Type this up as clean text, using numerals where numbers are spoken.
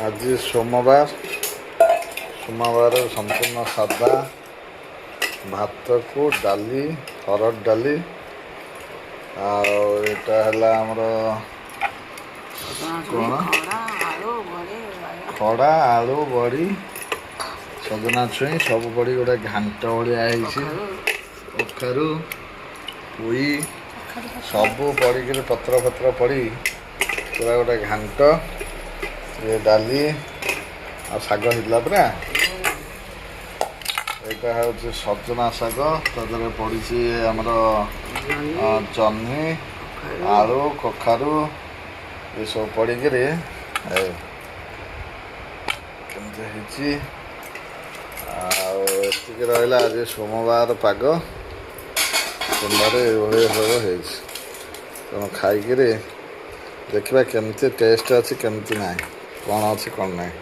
ଆଜି ସୋମବାର। ସୋମବାର ସମ୍ପୂର୍ଣ୍ଣ ସାଧା, ଭାତକୁ ଡାଲି, ହରଡ଼ ଡାଲି। ଆଉ ଏଇଟା ହେଲା ଆମର କ'ଣ? ଖଡ଼ା, ଆଳୁ, ବଡ଼ି, ବାଇଗଣ। ଖଡ଼ା, ଆଳୁ, ବଡ଼ି, ସଜନା ଛୁଇଁ ସବୁ ପଡ଼ି ଗୋଟେ ଘାଣ୍ଟ ଭଳିଆ ହେଇଛି। କଖାରୁ, ପୋଇ ସବୁ ପଡ଼ିକିରି, ପତ୍ର ଫତ୍ର ପଡ଼ି ପୁରା ଗୋଟେ ଘାଣ୍ଟ। ଇଏ ଡାଲି ଆଉ ଶାଗ ହେଇଥିଲା ପୁରା। ଏଇଟା ହେଉଛି ସଜନା ଶାଗ, ତା ଦେହରେ ପଡ଼ିଛି ଆମର ଜହ୍ନି, ଆଳୁ, କଖାରୁ ଏସବୁ ପଡ଼ିକିରି ଏ କେମିତି ହେଇଛି। ଆଉ ଏତିକି ରହିଲା ଆଜି ସୋମବାର ପାଗ। ସୋମବାର ଏଇଭଳି ସବୁ ହେଇଛି। ତେଣୁ ଖାଇକିରି ଦେଖିବା କେମିତି ଟେଷ୍ଟ ଅଛି, କେମିତି ନାହିଁ, କ'ଣ ଅଛି, କ'ଣ ନାହିଁ।